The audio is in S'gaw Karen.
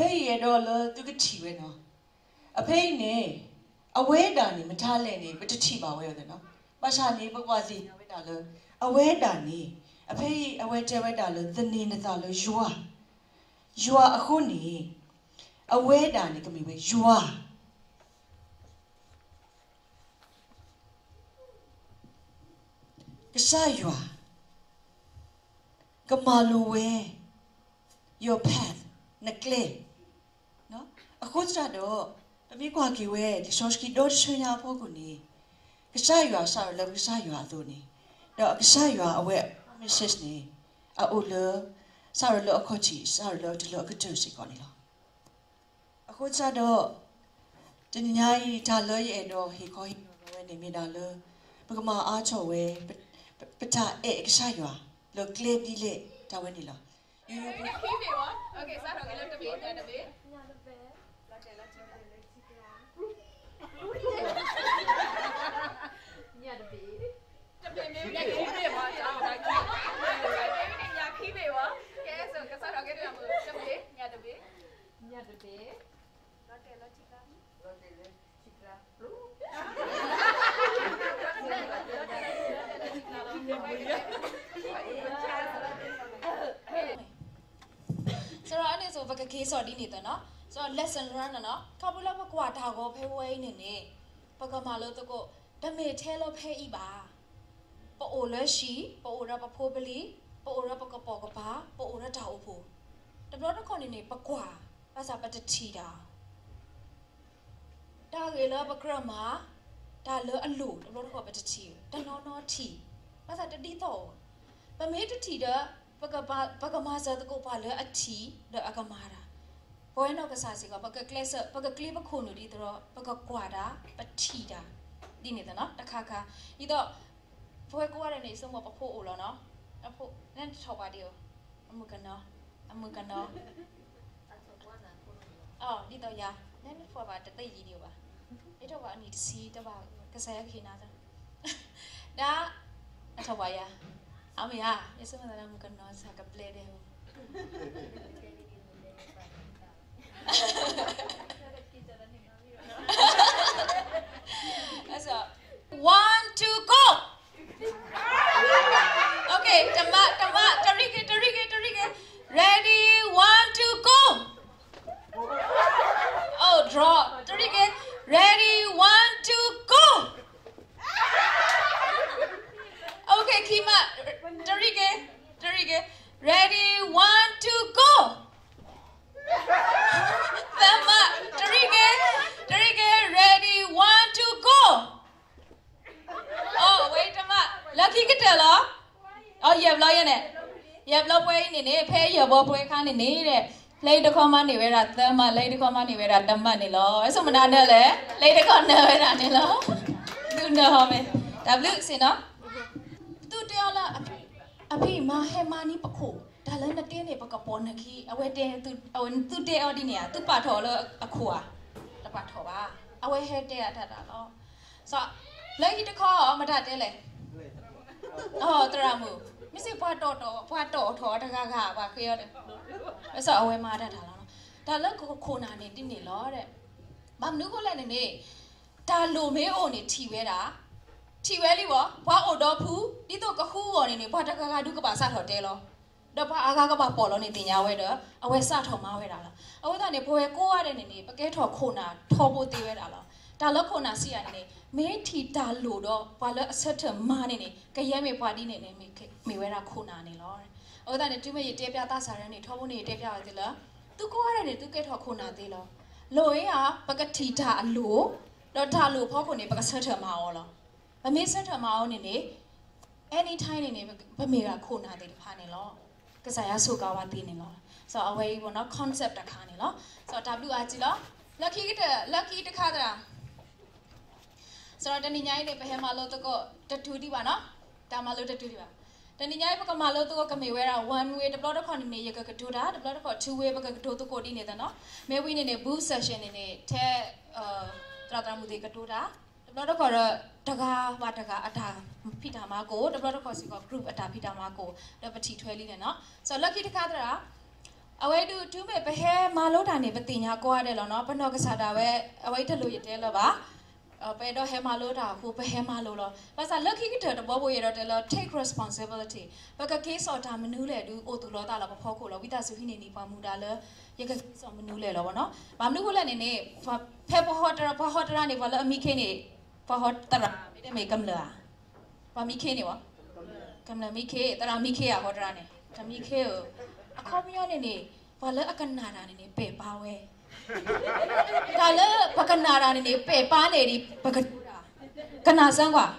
ဖဲအံၤအဲၣ်ဒိးလၢသုကထံၣ်ဝဲနီၤ. အဖဲအံၤန့ၣ် အဝဲဒၣ်န့ၣ် မတၤလဲၣ်န့ၣ် ပတထံၣ်ဘၣ်ဝဲနီၤ. ဘၣ်ဆၣ်န့ၣ် ပကွၢ်သ့ၣ်ညါဝဲဒၣ်လၢ အဝဲဒၣ်န့ၣ် အဖဲအံၤအဝဲတဲဝဲဒၣ်လၢ သန့ၤနသးလၢယွၤ, ယွၤအဃိန့ၣ် အဝဲဒၣ်န့ၣ် ကမ့ၢ်ဝဲယွၤ ကစၢ်ယွၤ ကမၤလိဝဲ your path နကျဲ. အဃိသတးဒီး ပမ့ၢ်ကွၢ်က့ၤဝဲ လံာ်စီဆှံဒီတဆၢညါအဖီခိၣ်န့ၣ် ကစၢ်ယွၤစးထီၣ်လၢပကစၢ်ယွၤအသိးန့ၣ်, ဒီးကစၢ်ယွၤအဝဲ promises န့ၣ် အအိၣ်လၢ စးထီၣ်လၢအခီၣ်ထံး စးထီၣ်လၢတုၤလၢအကတၢၢ်စ့ၢ်ကီးန့ၣ်လီၤ. အဃိသတးဒီး တနံၤညါအံၤ တၢ်လၢယအဲၣ်ဒိးဟ့ၣ်ခီဟ့ၣ်နီၤဝဲန့ၣ်မ့ၢ်ဒၣ်လၢ ပကမၤအါထီၣ်ဝဲ ပတၢ်အဲၣ်ကစၢ်ယွၤ လၢကျဲဒ်လဲၣ်တၢ်ဝဲန့ၣ်လီၤ. သရၣ်န့ၣ်စိၤ ပကက့ၤစိာ်ဒ်န့ၣ်သ့နီၤ, စိၤ lesson learn နီၤ, ခီဖျိလၢပကွၢ်တၢ်ဂီၤဖဲဝဲအံၤန့ၣ်န့ၣ် ပကမၤလိသကိး တမ့ၢ်ထဲလၢဖဲအံၤဘၣ်. ပအိၣ်လၢဟံၣ်, ပအိၣ်ဒီးပဖိပလံၤ, ပအိၣ်ဒီးပကပိာ်ကပၤ, ပအိၣ်ဒီးတၢ်အိၣ်ဖှိၣ်, တဘျီတခီၣ်န့ၣ်န့ၣ် ပကွၢ်, ဘၣ်ဆၣ်ပတထံၣ်တၢ် တၢ်ဂ့ၢ်လၢပကြၢးမၤ, တၢ်လၢအလိၣ် တဘျီတခီၣ်ပတထံၣ်, တနီၤနီၤထံၣ်, ဘၣ်ဆၣ်တဒ်သိး, ပမ့ၢ်တထံၣ်ဒီး ပကမၤစၢၤသကိးပှၤလၢအထံၣ်ဒီးအကမၤတၢ်, ပဝဲနီၢ်ကစၢ်စ့ၢ်ကီး ပကကျဲးစၢး ပကကျ့ပခိၣ်နူာ်ဒ်သိးဒီး ပကကွၢ်တၢ် ပထံၣ်တၢ် ဒ်န့ၣ်သ့နီၤ, တခါခါ, ဒ်သိး ပဝဲကိးဂၤဒဲးန့ၣ် ဆိကမိၣ်ပဖိအိၣ်လီၤနီၤ, အဖိ နထီၣ်ပှၤဒံးဧိၤ, အမုၢ်ကနီၤ, အမုၢ်ကနီၤ ဒ်သိးယၤ, နမ့ၢ်ဖှီၣ်ဘၣ်တသ့ယံာ်ဒံးဘၣ်, ယထီၣ်ပှၤအနံၣ်တဆံတဘၣ်, ကစၢ်ယွၤကဟ့ၣ်နၤသး, ဒ်, အထီၣ်ပှၤယၤ, အမ့ၢ်ဧါ, ယဆိကမိၣ်သးလၢမုၢ်ကနီၤစ့ၢ်ကီးကဘျဲးဒဲးဧိၤ, အ one, two, go! Okay, တမး, တမး, တရံးက့ၤ, တရံးက့ၤ, တရံးက့ၤ, ready, one, two, go! Oh, draw, တရံးက့ၤ, ready, one, two, go! Okay, ခံမး, တရံးက့ၤ, တရံးက့ၤ, ready, one, two, go! သၢမး, တရံးက့ၤ, တရံးက့ၤ, ready, one, two, go! အဝဲတမး, လၢခံကတၢၢ်လီၤ. အ ယဲၢ်ဘျီယဲန့ၣ်, ယဲၢ်ဘျီပှဲၤအံၤန့ၣ်န့ၣ်, ဖဲယဲၢ်ဘျီပှဲၤခါန့ၣ်န့ၣ်, လၢယတခီမၤန့ၢ်ဝဲဒၣ်သၢမး, လၢယတခီမၤန့ၢ်ဝဲဒၣ်တမးန့ၣ်လီၤ. ဆိကမိၣ်မနုၤလဲၣ်, လၢယတခီနၢၤဝဲဒၣ်န့ၣ်လီၤ. သုနၢၤအီၤမ့ၢ်, တၢ်ဘျုးစ့ၢ်နီၤ, သုတဲအီၤလၢ အဖံမၤဟဲမၤန့ၢ်ပခိၣ်, တၢ်လၢနတဲန့ၣ် ပကပိာ်နခံ, အဝဲတဲ, သုတဲအီၤဒ်န့ၣ်ဧါ, သုပာ်ထီၣ်အီၤလၢအခိၣ်ဧါ, တပာ်ထီၣ်ဘၣ်, အဝဲဟဲတဲအတၢ်တၢ်လီၤ. လၢခံတခီ မတၤတဲလဲၣ်, သရၣ်မုၣ်, မ့ၢ်စ့ၢ်ပှၤတီၢ်ထီၣ်, ပှၤတီၢ်ထီၣ်အတဂၤဂၤ ပှၤဃ့အီၤဒီး, ဘၣ်ဆၣ်အဝဲမၤတၢ်တၢ်လီၤ. တၢ်လၢခိၣ်နၢ်န့ၣ်ဒ်န့ၣ်လီၤ. ဘၣ်မနုၤအဃိလဲၣ်န့ၣ်န့ၣ်, တၢ်လိၣ်မ့ၢ်အိၣ်န့ၣ်ထံၣ်ဝဲဒၣ်, ထံၣ်ဝဲလံဘၣ်, ပှၤအိၣ်ဒီးဖု, ဒ်သိးကဃုအီၤန့ၣ်န့ၣ် ပှၤတဂၤဂၤဒုးကဘၣ်စးထီၣ်တဲလီၤ. ဒီးပှၤအဂၤကဘၣ်ပိာ်လီၤန့ၣ်သ့ၣ်ညါဝဲဒီး အဝဲစးထီၣ်မၤဝဲဒၣ်လီၤ. အဃိသတးန့ၣ် ပဝဲကိးဂၤဒဲးန့ၣ်န့ၣ် ပကဲထီၣ်ခိၣ်နၢ်ထီဘိသ့ဝဲဒၣ်လီၤ. တၢ်လၢခိၣ်နၢ်စံးယၤန့ၣ်န့ၣ် မ့ၢ်ထံၣ်တၢ်လိၣ်ဒီးပှၤလၢအဆၢထၢၣ်မၤန့ၣ်န့ၣ် ကယဲၢ်မ့ၢ်ပှၤဒ်န့ၣ်န့ၣ် မ့ၢ်ဝဲဒၣ်ခိၣ်နၢ်န့ၣ်လီၤ. အဃိသတးန့ၣ် တုၤမ့ၢ်ယတဲပျးသးစၢ်ရၢန့ၣ် ထီဘိန့ၣ်ယတဲပျးဝဲသ့လၢ သုကိးဂၤဒဲးန့ၣ် သုကဲထီၣ်ခိၣ်နၢ်သ့လီၤ. လိၣ်ဧါ ပကထံၣ်တၢ်အလိၣ်, ဒီးတၢ်လိၣ်ဖီခိၣ်န့ၣ် ပကဆၢထၢၣ်မၤအီၤလီၤ. ပမ့ၢ်ဆၢထၢၣ်မၤအီၤန့ၣ်န့ၣ် anytime န့ၣ်န့ၣ် ပမ့ၢ်ဒၣ်ခိၣ်နၢ်သ့ၣ်တဖၣ်န့ၣ်လီၤ. ကစၢ်ယွၤစူးကါဝဲသ့န့ၣ်လီၤ. အဝဲအံၤ concept တခါန့ၣ်လီၤ. တၢ်ဘျုးအါကံလီၤ. လၢခံကတၢၢ် လၢခံတခါသရၣ် စးထီၣ်တနံၤညါအံၤန့ၣ် ပဟဲမၤလိသကိးတတုၤဒံးဘၣ်နီၤ, တၢ်မၤလိတတုၤဒံးဘၣ်. တနံၤညါအံၤ ပကမၤလိသကိးကမ့ၢ်ဝဲဒၣ် one way, တဘျီတခီၣ်န့ၣ်န့ၣ် ယကကတိၤတၢ်, တဘျီတခီၣ် two way ပကကတိၤသကိးဒ်န့ၣ်သ့နီၤ. မ့ၢ်ဝံၤန့ၣ်န့ၣ် booth session န့ၣ်န့ၣ် ထဲ သရၣ်သရၣ်မုၣ်သ့ၣ်ကတိၤတၢ်, တဘျီတခီၣ်ဒီး တဂၤဘၣ်တဂၤအတၢ်ဖံးတၢ်မၤကိၣ်, တဘျီတခီၣ်စ့ၢ်ကီး group အတၢ်ဖံးတၢ်မၤကိၣ်, ဒီးပထံၣ်ထွဲလံန့ၣ်နီၤ. လၢခံတခါသရၣ် အဝဲဒုးတုၤမ့ၢ်ပဟဲမၤလိတၢ်န့ၣ် ပသ့ၣ်ညါကိးဂၤဒဲးလီၤနီၤ, ပနီၢ်ကစၢ်ဒၣ်ဝဲ အဝဲတလိၣ်ယတဲလၢၤဘၣ်. ပအဲၣ်ဒိးဟဲမၤလိတၢ်အဃိ ပဟဲမၤလိလီၤ. ဘၣ်ဆၣ်လၢခံကတၢၢ်တဘီဘိအံၤဒီးတဲလၢ take responsibility, ပကက့ၤစိာ်တၢ်မနုၤလဲၣ်ဒုး အိၣ်သူၣ်လီၤသးလီၤပဖီခိၣ်လီၤ. ဝံသးစူၤဟံးန့ၢ်နံၣ်ပှၤမူဒါလၢ ယကက့ၤစိာ်မနုၤလဲၣ်လီၤနီၤ. ဘၣ်မနုၤအဃိလဲၣ်န့ၣ်န့ၣ် ဖဲပဟီတရၣ် ပှၤဟီတရၣ်န့ၣ် ပှၤလၢအမံခ့န့ၣ် ပှၤဟီတရၣ် မ့တမ့ၢ်ကမျၢၢ်ဧါ, ပှၤမံခ့န့ၣ်ဝဲ ကမျၢၢ်မံခ့, သရၣ်မံခ့ဧါ ဟီတရၣ်န့ၣ်, တမံခ့ဧၢ. အခီပညီန့ၣ်န့ၣ် ပှၤလၢအကနၣ်တၢ်န့ၣ်န့ၣ် ပဲာ်ပါဝဲ, တၢ်လၢပကနၣ်တၢ်န့ၣ်န့ၣ် ပဲာ်ပါန့ၣ်ဒီး ပကတိၤတၢ်, ကနၣ်စၢ်ကွၢ်.